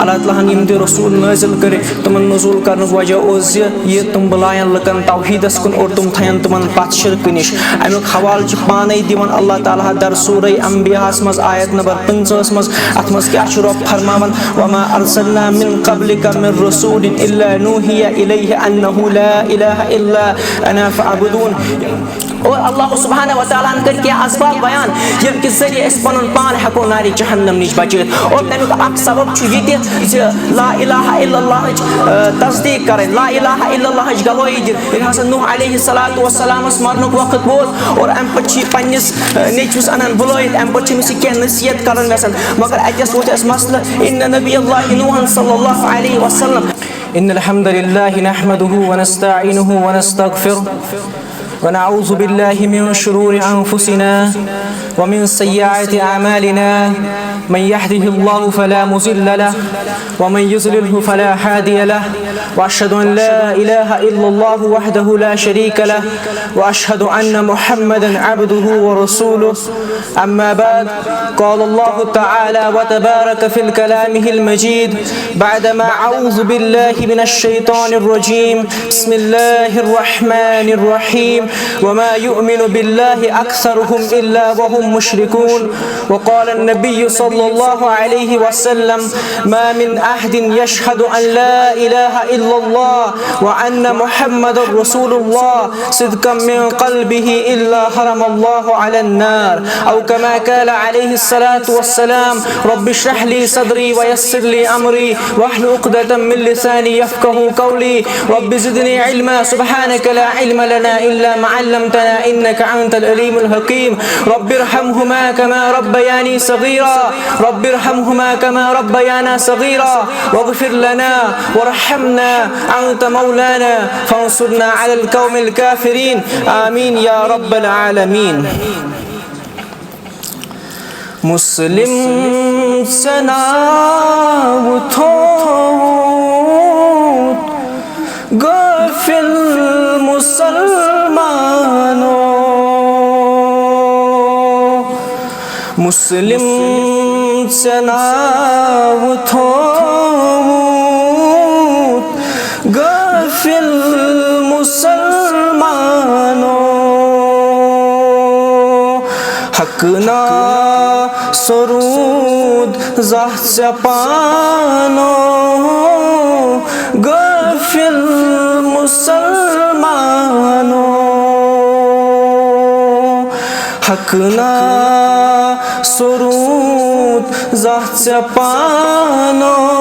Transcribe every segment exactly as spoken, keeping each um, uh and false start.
اللہ تعالیٰ ہن یِم تہِ رسول نٲزِل کٔرۍ، تِمن نزول کرنُک وجہ اوس زِ یہِ تِم بُلایَن لُکن توحیٖدس کُن اور تِم تھاین تِمن پتھ شرکہٕ نِش۔ امیُک حوالہٕ چھُ پانے دِوان اللہ تعالیٰ ہن در سورہ انبیاہس منٛز آیت نمبر پٕنٛژٕہس منٛز۔ اتھ منٛز کیٛاہ چھُ رۄب فرماوان؟ وما ارسلنا من قبلک من رسول الا نوحی الیہ انہ لا الہ الا انا فاعبدون۔ اور اللہ سبحانہ و تعالیٰ ہن کٔرۍ کینٛہہ اسباب بیان، ییٚمہِ کہِ ذٔریعہٕ أسۍ پنُن پان ہٮ۪کو نارِ جہنم نِش بچٲیِتھ۔ اور تمیُک اکھ سبب چھُ یہِ تہِ زِ لا الہ الا اللہ ہٕچ، آ، تصدیٖق کرٕنۍ، لا الہ الا اللہ ہٕچ گوٲہی دِنۍ۔ ییٚلہِ ہسا نوح علیہ الصلوۃ والسلامس مرنُک وقت ووت اور امہِ پتہٕ چھُ یہِ پننِس، آ، نیٚچوِس انان بُلٲیِتھ، امہِ پتہٕ چھُ أمِس یہِ کینٛہہ نصیحت کران یژھان، مگر اتہِ اوس اَسہِ مسلہٕ، ان نبی اللہ نوحا صلی اللہ علیہ وسلم۔ ان الحمد للہ نحمده ونستعینه ونستغفره، ونعوذ بالله من شرور أنفسنا ومن سيئات أعمالنا، من يهده الله فلا مضل له ومن يضلله فلا هادي له، وأشهد أن لا إله إلا الله وحده لا شريك له، وأشهد أن محمدا عبده ورسوله. أما بعد، قال الله تعالى وتبارك في الكلامه المجيد بعدما أعوذ بالله من الشيطان الرجيم، بسم الله الرحمن الرحيم، وما يؤمن بالله أكثرهم إلا وهم مشركون. وقال النبي صلى الله عليه وسلم، ما من أحد يشهد أن لا إله إلا الله وأن محمدا رسول الله صدقا من قلبه إلا حرم الله على النار، أو كما قال عليه الصلاة والسلام. رب اشرح لي صدري ويسر لي أمري واحلل عقدة من لساني يفقهوا قولي. رب زدني علما. سبحانك لا علم لنا إلا ما علمتنا إنك أنت العليم الحكيم. رب ارحمهما كما ربياني صغيرا. رب ارحمهما كما ربيانا صغيرا. واغفر لنا وارحمنا أنت مولانا فانصرنا على القوم الكافرين. آمين يا رب العالمين. مسلم ژےٚ ناو تھوٚوُتھ غافل مسلمانو، مسلم ژےٚ ناو تھوٚوُتھ غافل مسلمانو۔ حق نا سرود زانٛہہ ژےٚ پانو غافل مسلمانو۔ حق نا سرود زانٛہہ ژےٚ پانو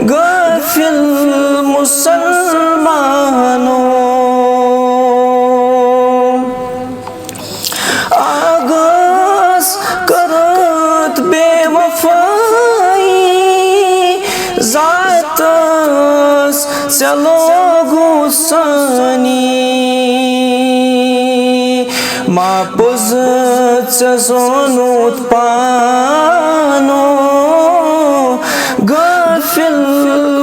غافل مسلمانو۔ آغاز کٔرٕتھ بے وفٲیی ذاتس ژےٚ لوگُتھ سٲنی۔ ما پوٚز ژےٚ زونُتھ پانو غافل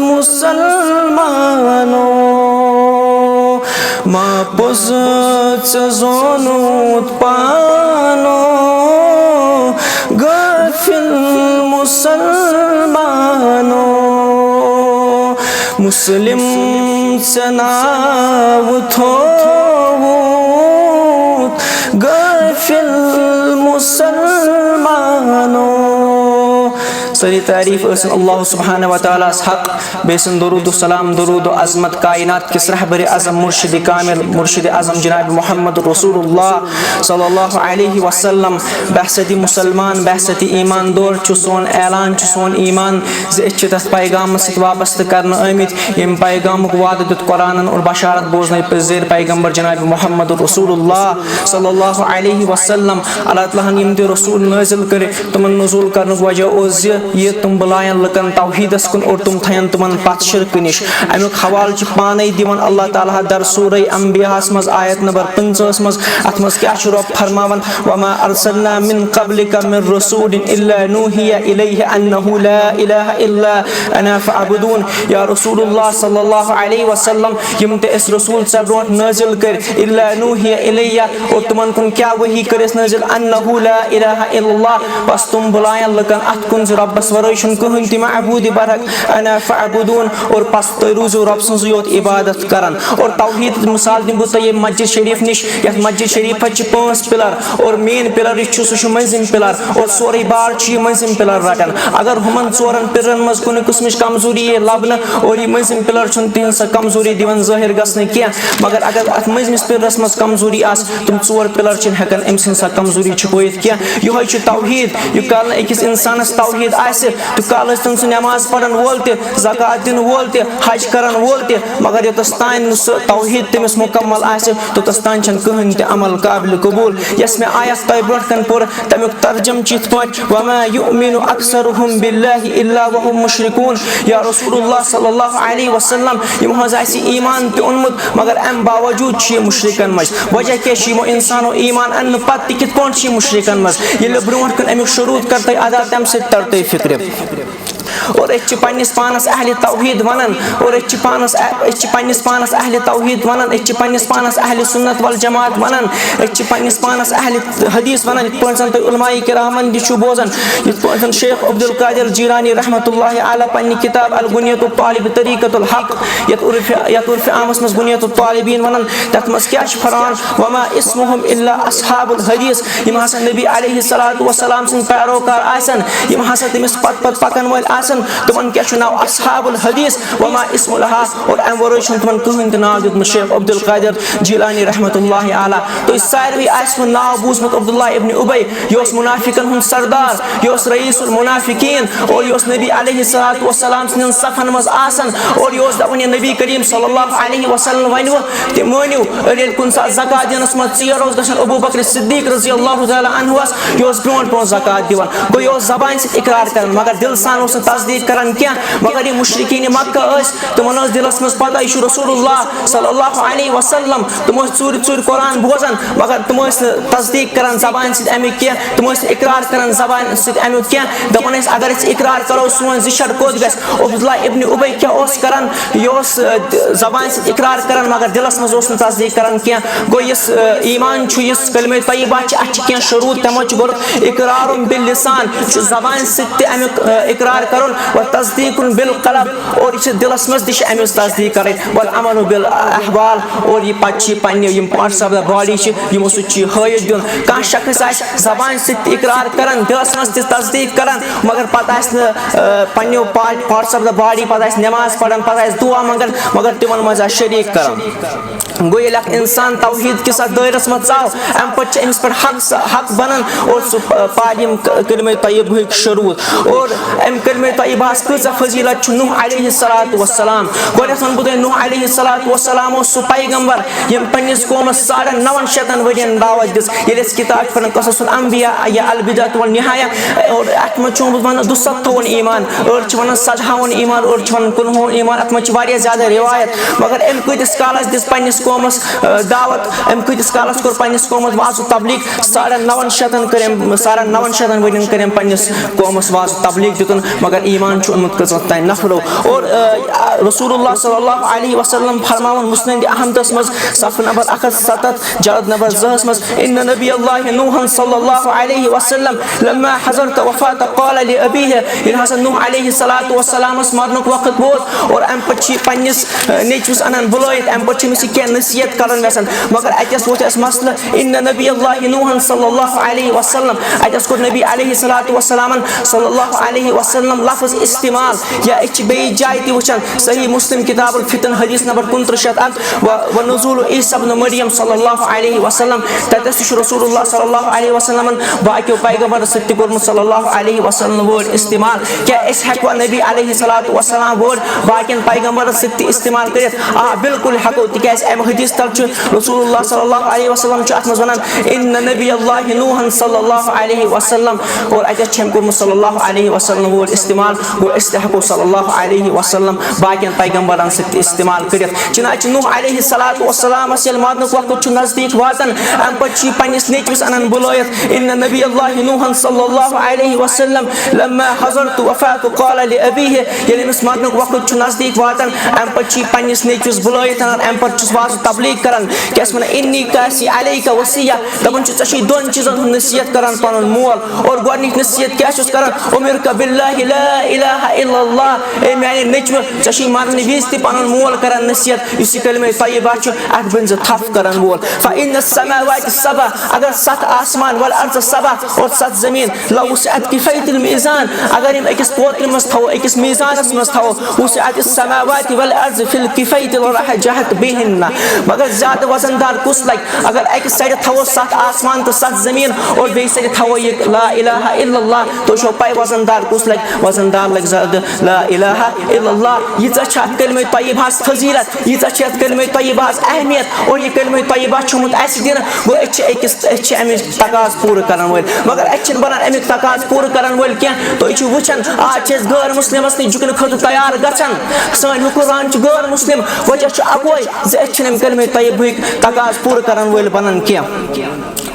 مسلمانو۔ ما پوٚز ژےٚ زونُتھ پانو غافل مسلمانو۔ مسلم ژےٚ ناو تھوٚوُتھ غافل مسلمانو۔ سٲری تعریٖف ٲسِن اللہ سبحانہ و تعالیٰ ہس حق، بیٚیہِ سٕنٛد درود و سلام، درود و عظمت کائنات کِس رہبر اعظم مرشد کامل، مرشد اعظم جناب محمد رسول اللہ صلی اللہ علیہ وسلم۔ بعثتی مسلمان، بعثتی ایمان دور چھُ سون اعلان، چھُ سون ایمان زِ أسۍ چھِ تتھ پیغامس سۭتۍ وابستہٕ کرنہٕ آمٕتۍ، ییٚمہِ پیغامُک وعدٕ دیُت قرآنن اور بشارت بوزنٲو پٔزۍ زیٖر پیغمبر جناب محمد رسول اللہ صلی اللہ علیہ وسلم۔ اللہ تعالیٰ ہن یِم تہِ رسول نٲزِل کٔرۍ، تِمن نزول کرنُک وجہ اوس زِ یہِ تِم بُلایَن لُکن توحیٖدس کُن اور تِم تھاین تِمن پتھ شرکہٕ نِش۔ امیُک حوالہٕ چھُ پانے دِوان اللہ تعالیٰ در سورہ انبیاہس منٛز آیت نمبر پٕنٛژٕہس منٛز۔ اتھ منٛز کیٛاہ چھُ رۄب فرماوان؟ وما ارسلنا من قبلک من رسول الا نوحی الیہ انہ لا الہ الا انا فاعبدون۔ یا رسول اللہ صلی اللہ علیہ وسلم، یِم تہِ أسۍ رسول ژےٚ برونٛٹھ نٲزِل کٔرۍ، الا نوحی الیہ، اور تِمن کُن کیٛاہ وحی کٔر اَسہِ نٲزِل؟ انہ لا الہ الا اللہ، بس تِم بُلایَن لُکن اتھ کُن زِ رۄبس ورٲے چھُنہٕ کٕہٕنۍ تہِ معبوٗد برحق، انا فاعبدون، اور پس تُہۍ روٗزِو رۄب سٕنٛزٕے یوت عبادت کران۔ اور توحیٖد مثال دِمہٕ بہٕ تۄہہِ ییٚمہِ مسجد شریف نِش، یتھ مسجد شریفس چھِ پانٛژھ پلر، اور مین پلر یُس چھُ سُہ چھُ مٔنٛزِم پلر، اور سورُے بار چھُ یہِ مٔنٛزِم پلر رٹان۔ اگر ہُمن ژورن پلرن منٛز کُنہِ قٕسمٕچ کمزوری ییہِ لبنہٕ اور یہِ مٔنٛزِم پلر چھُنہٕ تِہنٛز سۄ کمزوری دِوان ظٲہر گژھنہٕ کینٛہہ، مگر اگر اتھ مٔنٛزمِس پلرس منٛز کمزوری آسہِ، تِم ژور پلر چھِنہٕ ہٮ۪کان أمۍ سٕنٛز سۄ کمزوری چھُپٲیِتھ کینٛہہ۔ یِہوٚے چھُ توحیٖد۔ یہِ کالہٕ نہٕ أکِس اِنسانَس توحیٖد آسہِ، تہٕ کالہٕ ٲسۍ تَن سُہ نٮ۪ماز پَرَن وول تہِ، زکوٰۃ دِنہٕ وول تہِ، حج کَرَن وول تہِ، مگر یوٚتَس تانۍ نہٕ سُہ توحیٖد تٔمِس مُکمل آسہِ، توٚتَس تانۍ چھَنہٕ کٕہٕنۍ تہِ عمل قابلِ قبوٗل۔ یۄس مےٚ آیت تۄہہِ برونٛٹھ کَنہِ پوٚر، تَمیُک ترجمہٕ چھُ یِتھ پٲٹھۍ، وما یؤمن اکثرهم باللہ الا وهم مشرکون۔ یا رسول اللہ صلی اللہ علیہ وسلم، یِمو حظ آسہِ ایٖمان تہِ اوٚنمُت، مگر اَمہِ باوجوٗد چھِ یہِ مُشرِکَن منٛز۔ وجہ کیٛاہ چھُ؟ یِمو اِنسانو ایٖمان اَننہٕ پَتہٕ تہِ کِتھ پٲٹھۍ چھِ یہِ مُشرِکَن منٛز؟ ییٚلہِ برونٛٹھ کُن اَمیُک شروٗط کَرتَے ادا، تَمہِ سۭتۍ تَرتَے فِکرِ۔ اور أسۍ چھِ پنٛنِس پانَس اہلِ توحیٖد وَنان، اور أسۍ چھِ پانَس، أسۍ چھِ پنٛنِس پانَس اہلِ توحیٖد وَنان، أسۍ چھِ پنٛنِس پانَس اہلِ سُنت والجماعت وَنان، أسۍ چھِ پنٛنِس پانَس اہلِ حدیث وَنان، یِتھ پٲٹھۍ زَن تُہۍ علماء کرامَن نِش چھُو بوزان، یِتھ پٲٹھۍ زَن شیخ عبدالقادر جیلانی رحمتہ اللہ علیہ پنٛنہِ کِتاب الغنیۃ الطالب طریقۃ الحق، یَتھ عرفِ، یَتھ عرفِ عامَس منٛز غنیۃ الطالبین وَنان، تَتھ منٛز کیٛاہ چھُ فرمان؟ وما اسمهم الا اصحاب الحدیث۔ یِم ہسا نبی علیہ الصلوۃ والسلام سٕنٛدۍ پیروکار آسن، یِم ہسا تٔمِس پتہٕ پتہٕ پکن وٲلۍ آسن، تِمن کیٛاہ چھُ ناو؟ اصحاب الحدیث۔ وما اسم الحا، اور امہِ ورٲے چھُنہٕ تِمن کٕہٕنۍ تہِ ناو دیُتمُت شیخ عبدالقادر جیلانی رحمتہ اللہ علیہ۔ تُہۍ ساروٕے آسِوٕ ناو بوٗزمُت عبداللہ ابن ابی، یہِ اوس منافقن ہُنٛد سردار، یہِ اوس رئیس المنافقین، اور یہِ اوس نبی علیہ الصلوۃ والسلام سٕنٛدٮ۪ن صفن منٛز آسان، اور یہِ اوس دپان، یہِ نبی کریم صلی اللہ علیہ وسلم ونوٕ، تہِ مٲنِو۔ أڑۍ ییٚلہِ کُنہِ ساتہٕ زکوٰۃ دِنَس منٛز ژیر اوس گژھان، ابو بکر صدیق رضی اللہ تعالیٰ عنہس، یہِ اوس برونٛٹھ برونٛٹھ زکوٰۃ دِوان۔ گوٚو، یہِ اوس زبانہِ سۭتۍ اقرار کران، مگر دِلہٕ سان اوس نہٕ تصدیٖق کران کینٛہہ۔ مگر یِم مُشرِکیٖنِ مکہ ٲسۍ، تِمن ٲس دِلَس منٛز پتہ، یہِ چھُ رسول اللہ صلی اللہ علیہ وسلم۔ تِم ٲسۍ ژوٗرِ ژوٗرِ قرآن بوزان، مگر تِم ٲسۍ نہٕ تصدیٖق کران زبانہِ سۭتۍ اَمیُک کینٛہہ، تِم ٲسۍ نہٕ اقرار کران زبانہِ سۭتۍ اَمیُک کینٛہہ۔ دَپان ٲسۍ، اگر أسۍ اقرار کرو، سون زِشر کوٚت گژھِ؟ عبداللہ ابن ابی کیٛاہ اوس کران؟ یہِ اوس، آ، زبانہِ سۭتۍ اقرار کران، مگر دِلس منٛز اوس نہٕ تصدیٖق کران کینٛہہ۔ گوٚو، یُس، آ، ایمان چھُ، یُس کلمہ طیبہ چھِ، اتھ چھِ کینٛہہ شروٗط، تِمو چھُ گۄڈٕ اقرار باللسان، چھُ زبانہِ سۭتۍ تہِ امیُک، آ، اقرار کرُن، و تصدیٖق بالقلب، اور یہِ چھِ دِلس منٛز تہِ چھِ امیُک تصدیٖق کرٕنۍ، والعمل بالاحوال، اور یہِ پتہٕ چھِ یہِ پننہِ یِم parts of the body چھِ، یِمو سۭتۍ چھُ یہِ ہٲیِتھ دیُن۔ کانٛہہ شخص آسہِ زبانہِ سۭتۍ تہِ اقرار کران، دِلس منٛز تہِ تصدیٖق کران، مگر پتہٕ آسہِ نہٕ، آ، پننیو پا-، parts of the body، پتہٕ آسہِ نٮ۪ماز پران، پتہٕ آسہِ دُعا منٛگان، مگر تِمن منٛز آسہِ شریٖک کران۔ گوٚو، ییٚلہِ اکھ انسان توحیٖد کِس اتھ دٲیرس منٛز ژاو، امہِ پتہٕ چھِ أمِس پٮ۪ٹھ حق سا-، حق بنان، اور سُہ پ-، پرِ یِم ک-، کلمہ طیبہٕکۍ شروٗط۔ اور امہِ کلمہ طیبہس کۭژاہ فضیلت چھِ۔ نوح علیہ الصلوۃ والسلام، گۄڈنیتھ ونہٕ بہٕ تۄہہِ، نوح علیہ الصلوۃ والسلام اوس سُہ پیغمبر، یِم پننِس قومس ساڑن نَوَن شیٚتن ؤرین دعوت دِژ۔ ییٚلہِ أسۍ کِتاب چھِ پران قصص الانبیاء یا البدایہ والنہایہ، اور اتھ منٛز چھُ آمُت وننہٕ دُسَتتھوُن ایمان، أڑۍ چھِ ونان سدہاوُن ایمان، أڑۍ چھِ ونان کُنوُہُن ایمان، اتھ منٛز چھِ واریاہ زیادٕ روایت، مگر أمۍ کۭتِس کالس دِژ پننِس قومس، آ، دعوت، أمۍ کۭتِس کالس کوٚر پننِس قومس واز و تبلیغ؟ ساڑن نَوَن شیٚتن کٔر أمۍ، ساڑن نَوَن شیٚتن ؤرین کٔر أمۍ پننِس قومس واز و تبلیغ دیُتُن، مگر ایمان چھُ اوٚنمُت کٔژن تام نفرو۔ اور، آ، رسول اللہ صلی اللہ علیہ وسلم فرماوان مسند احمدس منٛز، صفحہ نمبر اکھ ہتھ ستتھ، جلد نمبر زٕ ہس منٛز، ان نبی اللہ نوحا صلی اللہ علیہ وسلم لما حضرت وفات قال لابیہ، ییٚلہِ ہسا نوح علیہ الصلوۃ والسلامس مرنُک وقت ووت اور امہِ پتہٕ چھِ یہِ پننِس، آ، نیٚچوِس انان بُلٲیِتھ، امہِ پتہٕ چھِ أمِس یہِ کینٛہہ نصیحت کران یژھان، مگر اتہِ اوس وۄتھ اَسہِ مسلہٕ، ان نبی اللہ نوحا صلی اللہ علیہ وسلم، اتہِ اوس کوٚر نبی علیہ الصلوۃ والسلامن صلی اللہ علیہ وسلم لفظ استعمال، یا أسۍ چھِ بیٚیِس جایہِ تہِ وٕچھان، صحیح مسلم کتاب الفتن حدیث نمبر کُنترٕہ شیٚتھ اکھ، و، و نزول عیسیٰ ابن مریم صلی اللہ علیہ وسلم، تتٮ۪س تہِ چھُ رسول اللہ صلی اللہ علیہ وسلمن باقیو پیغمبرن سۭتۍ تہِ کوٚرمُت صلی اللہ علیہ وسلم word استعمال۔ کیٛاہ أسۍ ہٮ۪کوا نبی علیہ الصلوۃ والسلام word باقین پیغمبرن سۭتۍ تہِ استعمال کٔرِتھ؟ آ، بالکل ہٮ۪کو، تِکیٛازِ امہِ حدیث تل چھُ رسول اللہ صلی اللہ علیہ وسلم چھُ اتھ منٛز ونان، ان نبی اللہ نوحا صلی اللہ علیہ وسلم، اور اتٮ۪تھ چھِ أمۍ کوٚرمُت صلی اللہ علیہ وسلم word استعمال، گوٚو أسۍ تہِ ہٮ۪کو صلی اللہ علیہ وسلم باقین پیغمبرن سۭتۍ تہِ استعمال کٔرِتھ۔ چنانچہ نوح علیہ الصلوۃ والسلامس ییٚلہِ مرنُک وقت چھُ نزدیٖک واتان، امہِ پتہٕ چھُ یہِ پننِس نیٚچوِس انان بُلٲیِتھ، ان نبی اللہ نوحا صلی اللہ علیہ وسلم لما حضرت وفات قال لابیہ، ییٚلہِ أمِس مرنُک وقت چھُ نزدیٖک واتان، امہِ پتہٕ چھُ یہِ پننِس نیٚچوِس بُلٲیِتھ انان، امہِ پتہٕ چھُس واز و تبلیغ کران، کیٛاہ چھِ ونان، انی کاسی علیک وصیہ، دپان چھُ، ژےٚ چھُے دۄن چیٖزن ہُنٛد نصیحت کران پنُن مول، اور گۄڈنِچ نصیحت کیٛاہ چھُس کران؟ امرک باللہ لا لا الہ الا اللہ، اے میانہِ نیٚچوِ، ژےٚ چھُے مرنہٕ وِزِ تہِ پنُن مول کران نصیحت، یُس یہِ کلمہ طیبہ چھُ، اتھ بٔنۍ زِ تھپھ کرن وول۔ فإن السماوات السبع، اگر ستھ آسمان، والارض السبع، اور ستھ زمین، لو وسعت کفیت المیزان، اگر یِم أکِس پوترِ منٛز تھاوو، أکِس میزانس منٛز تھاوو، وسعت السماوات والارض فی الکفیت لرجحت بہن، مگر زیادٕ وزن دار کُس لگہِ؟ اگر اکہِ سایڈٕ تھاوو ستھ آسمان تہٕ ستھ زمین اور بیٚیہِ سایڈٕ تھاوو یہِ لا الہ الا اللہ، تُہۍ چھو پاے وزن دار کُس لگہِ؟ وزن دار لگہِ زیادٕ لا الہ الا اللہ۔ ییٖژاہ چھِ اتھ کلمہ طیبہ ہس فضیلت، ییٖژاہ چھِ اتھ کلمہ طیبہ ہس اہمیت، اور یہِ کلمہ طیبہ چھُمُت اسہِ دِنہٕ، گوٚو أسۍ چھِ أکِس، أسۍ چھِ امِچ تقاضہٕ پوٗرٕ کرن وٲلۍ، مگر أسۍ چھِنہٕ بنان امیُک تقاضہٕ پوٗرٕ کرن وٲلۍ کینٛہہ۔ تُہۍ چھِو وٕچھان، آز چھِ أسۍ غٲر مسلمس نِش جُکنہٕ خٲطرٕ تیار گژھان، سٲنۍ حکمران چھِ غٲر مسلم، وجہ چھُ اکوے زِ أسۍ چھِنہٕ امہِ کلمہ طیبہٕکۍ تقاضہٕ پوٗرٕ کرن وٲلۍ بنان کینٛہہ۔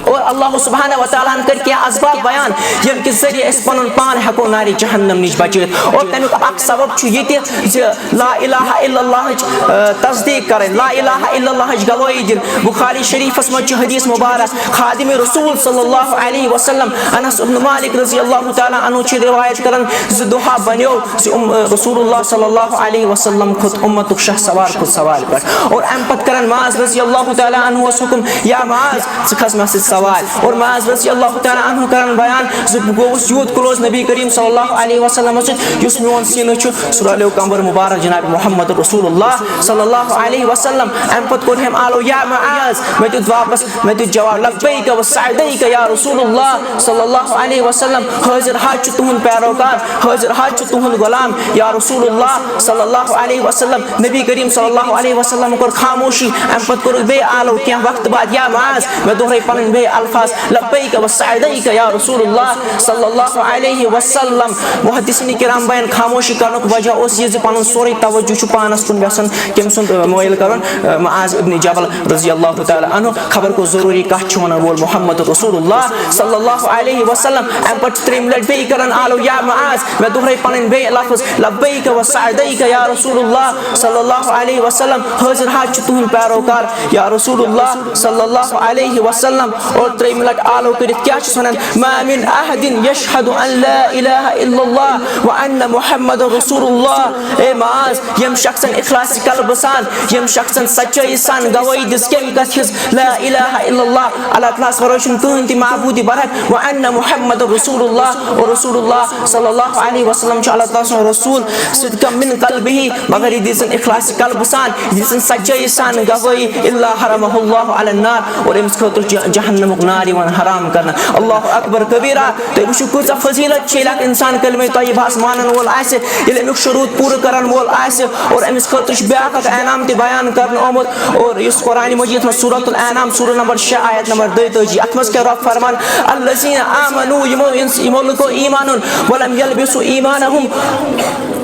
اور اللہ سبحانہ و تعالیٰ ہن کٔرۍ کینٛہہ اسباب بیان، ییٚمہِ کہِ ذٔریعہٕ أسۍ پنُن پان ہٮ۪کو نارِ جہنم نِش بچٲیِتھ۔ اور تمیُک اکھ سبب چھُ یہِ تہِ زِ لا الہ الا اللہ ہٕچ، آ، تصدیق کرٕنۍ، لا الہ الا اللہ ہٕچ گوٲہی دِنۍ۔ بخاری شریفس منٛز چھُ حدیث مبارک، خادم رسول صلی اللہ علیہ وسلم انس ابن مالک رضی اللہ تعالیٰ عنہ چھُ روایت کران زِ دۄہا بنیو زِ ام-، رسول اللہ صلی اللہ علیہ وسلم کھوٚت امتُک شاہ سوار کھوٚت سوارِ پٮ۪ٹھ۔ اور امہِ پتہٕ کران معاذ رضی اللہ تعالیٰ عنہ حکم، یا معاذ، ژٕ کھس مےٚ سۭتۍ سوارِ۔ اور معاذ رضی اللہ تعالیٰ عنہ کران بیان زِ بہٕ گوٚوُس یوٗت close نبی کریم صلی اللہ علیہ وسلمس سۭتۍ، یُس میون سیٖنہٕ چھُ، سُہ رلیو کمبر مبارک جناب محمد رسول اللہ صلی اللہ علیہ وسلم۔ امہِ پتہٕ کوٚر أمۍ آلو، یا معاذ، مےٚ دیُت واپس، مےٚ دیُت جواب، لبیک و سعدیک یا رسول اللہ صلی اللہ علیہ وسلم، حاضر حاض چھُ تُہُنٛد پیروکار، حاضر حاض چھُ تُہُنٛد غلام یا رسول اللہ صلی اللہ علیہ وسلم۔ نبی کریم صلی اللہ علیہ وسلم کوٚر خاموشی، امہِ پتہٕ کوٚرُکھ بیٚیہِ آلو کینٛہہ وقتہٕ بعد، یا معاذ، مےٚ دۄہرٲے پنٕنۍ بیٚیہِ الفاظ، لبیک و سعدیک یا رسول اللہ صلی اللہ علیہ وسلم۔ محدثین کرام بیان خاموشی کرنُک وجہ اوس یہِ زِ پنُن سورُے توجہ چھُ پانس کُن یژھان کٔمۍ سُنٛد، آ، مٲیِل کرُن، آ، معاذ ابن جبل رضی اللہ تعالیٰ عنہ۔ خبر کُس ضروٗری کتھ چھُ ونان وول محمد رسول اللہ صلی اللہ علیہ وسلم۔ امہِ پتہٕ چھُ ترٛیٚیِمہِ لٹہِ بیٚیہِ کران آلو، یا معاذ، مےٚ دۄہرٲے پنٕنۍ بیٚیہِ لفظ، لبیک و سعدیک یا رسول اللہ صلی اللہ علیہ وسلم، حاضر حاض چھُ تُہُنٛد پیروکار یا رسول اللہ صلی اللہ علیہ وسلم۔ اور ترٛیٚیِمہِ لٹہِ آلو کٔرِتھ کیٛاہ چھُس ونان؟ ما من احد یشہد ان لا الہ الا اللہ و ان محمد رسول اللہ۔ اے معاذ، یم شخصن اخلاص قلبہٕ سان، یم شخصن سچٲیی سان گوٲہی دِژ کمہِ کتھِ ہٕنٛز؟ لا الہ الا اللہ، اللہ تعالیٰ ہس ورٲے چھُنہٕ کٕہٕنۍ تہِ معبوٗدِ برحق، و ان محمد رسول اللہ، اور رسول اللہ صلی اللہ علیہ وسلم چھُ اللہ تعالیٰ سُنٛد رسول، صدقا من قلبہ، مگر یہِ دِژٕن اخلاص قلبہٕ سان، یہِ دِژٕن سچٲیی سان گوٲہی، الا حرمہ اللہ علی النار، اور أمِس خٲطرٕ چھُ جہنمُک نار یِوان حرام کرنہٕ۔ اللہ اکبر کبیرہ۔ تُہۍ وٕچھِو، کۭژاہ فضیلت چھِ ییٚلہِ اکھ انسان کلمہ طیبہ ہس مانن وول آسہِ، ییٚلہِ امیُک شروٗط پوٗرٕ کرن وول آسہِ، اور أمِس خٲطرٕ چھُ بیٛاکھ اکھ انعام تہِ بیان کرنہٕ آمُت، اور یُس قرآن مجیدس منٛز سورۃ الانعام، سورہ نمبر شےٚ، آیت نمبر دۄیہِ تٲجی، اتھ منٛز کیٛاہ رۄب فرمان، الذین آمنوا، یِمو انس-، یِمو لُکو ایمان اوٚن، ولم یلبسوا ایمانہم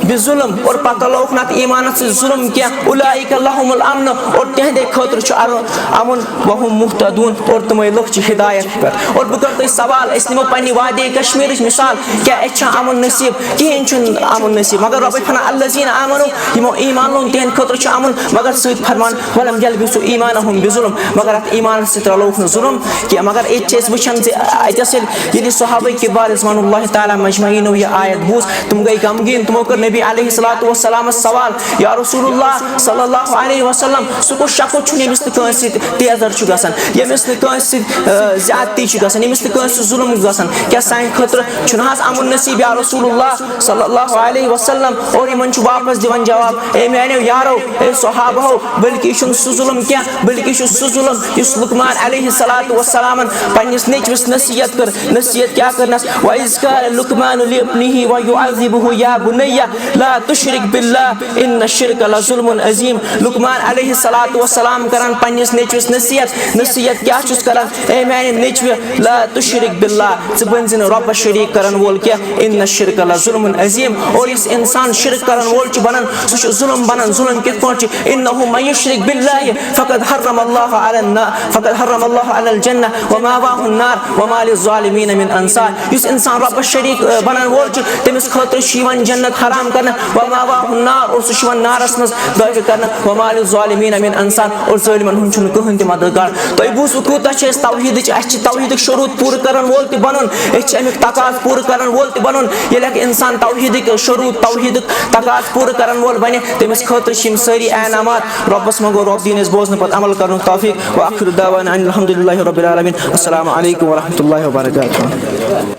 بظلم، اور پتہٕ لوگ نہٕ اتھ ایمانس سۭتۍ ظلم کینٛہہ، اولئک لہم الامن، اور تِہنٛدے خٲطرٕ چھُ ار-، امن، وہم مہتدون، اور تِمے لُکھ چھِ ہدایت پٮ۪ٹھ۔ اور بہٕ کرٕ تۄہہِ سوال، أسۍ نِمو پننہِ وادی کشمیرٕچ مثال، کیٛاہ اَسہِ چھا امن نصیب؟ کِہیٖنۍ چھُنہٕ امن نصیب، مگر رۄبٕے فرمان، الذین آمنوا، یِمو ایمان لوٚن، تِہنٛدِ خٲطرٕ چھُ امن، مگر سۭتۍ فرمان، ولم یلبسوا ایمانہم بظلم، مگر اتھ ایمانس سۭتۍ رلووُکھ نہٕ ظلم کینٛہہ۔ مگر ییٚتہِ چھِ أسۍ وٕچھان زِ اتٮ۪س ییٚلہِ، ییٚلہِ صحابہ کبار رضوان اللہ تعالیٰ مجمعینو یہِ آیت بوٗز، تِم گٔے غمگیٖن، تِمو کٔر نبی علیہ الصلوۃ والسلامس سوال، یا رسول اللہ صلی اللہ علیہ وسلم، سُہ کُس شخص چھُ ییٚمِس نہٕ کٲنٛسہِ سۭتۍ تیزر چھُ گژھان، ییٚمِس نہٕ کٲنٛسہِ سۭتۍ، آ، زیادتی چھِ گژھان، ییٚمِس نہٕ کٲنٛسہِ سۭتۍ ظلم چھُ گژھان؟ کیٛاہ سانہِ خٲطرٕ چھُنہٕ حظ امن نصیب یا رسول اللہ صلی اللہ علیہ وسلم؟ اور یِمن چھُ واپس دِوان جواب، اے میانیو یارو، اے صحابہو، بلکہِ یہِ چھُنہٕ سُہ ظلم کینٛہہ، بلکہِ یہِ چھُ سُہ ظلم یُس لقمان علیہ الصلوۃ والسلامن پننِس نیٚچوِس نصیحت کٔر۔ نصیحت کیٛاہ کٔرنس؟ وَإِذْ قَالَ لُقْمَانُ لِابْنِهِ وَهُوَ يُعَذِّبُهُ يَا بُنَيَّ لَا تُشْرِكْ بِاللَّهِ إِنَّ الشِّرْكَ لَظُلْمٌ عَظِيمٌ۔ لقمان علیہ الصلوۃ والسلام کران پننِس نیٚچوِس نصیحت۔ نصیحت کیٛاہ چھُس کران؟ اے میانہِ نیٚچوِ، لا تُشْرِكْ بِاللَّهِ، ژٕ بٔنۍ زِ نہٕ رۄبس شریٖک کرن وول کینٛہہ۔ إِنَّ الشِّرْكَ لَظُلْمٌ عَظِيمٌ، اور یُس انسان شرک کرن وول چھُ بنان، سُہ چھُ ظلم بنان۔ ظلم کِتھ پٲٹھۍ چھُ؟ إِنَّهُ مَن يُشْرِكْ بِاللَّهِ فَقَدْ حَرَّمَ اللَّهُ عَلَى النَّارِ، فَقَدْ حَرَّمَ اللَّهُ عَلَى الْجَنَّةِ وَمَأْوَاهُ النَّارُ وَمَا لِلظَّالِمِينَ مِنْ أَنصَارٍ۔ یُس انسان رۄبس شریٖک، آ، بنان وول چھُ، تٔمِس خٲطرٕ چھُ یِوان جنت حرام کرنہٕ، وَمَأْوَاهُ النَّارُ، اور سُہ چھُ یِوان نارس منٛز دٲخل کرنہٕ، وَمَا لِلظَّالِمِينَ مِنْ أَنصَارٍ، اور ظٲلمن ہُنٛد چھُنہٕ کٕہٕنۍ تہِ مددگار۔ تُہۍ بوٗزِو، کوٗتاہ چھِ أسۍ توحیٖدٕچ، اَسہِ چھِ توحیٖدٕکۍ شروٗط پوٗرٕ کرن وول تہِ بنُن، أسۍ چھِ اَمیُک تقاضہٕ پوٗرٕ کرن وول تہِ بنُن۔ ییٚلہِ انسان توحیدٕکۍ شروٗط، توحیدُک تقاضہٕ پوٗرٕ کرن وول بنہِ، تٔمِس خٲطرٕ چھِ یِم سٲری انعامات۔ رۄبس منٛگو، رۄب دِیِن اَسہِ بوزنہٕ پتہٕ عمل کرنُک توفیق۔ وآخر دعوانا ان الحمد للہ رب العالمین۔ السلام علیکم ورحمۃ اللہ وبرکاتہ۔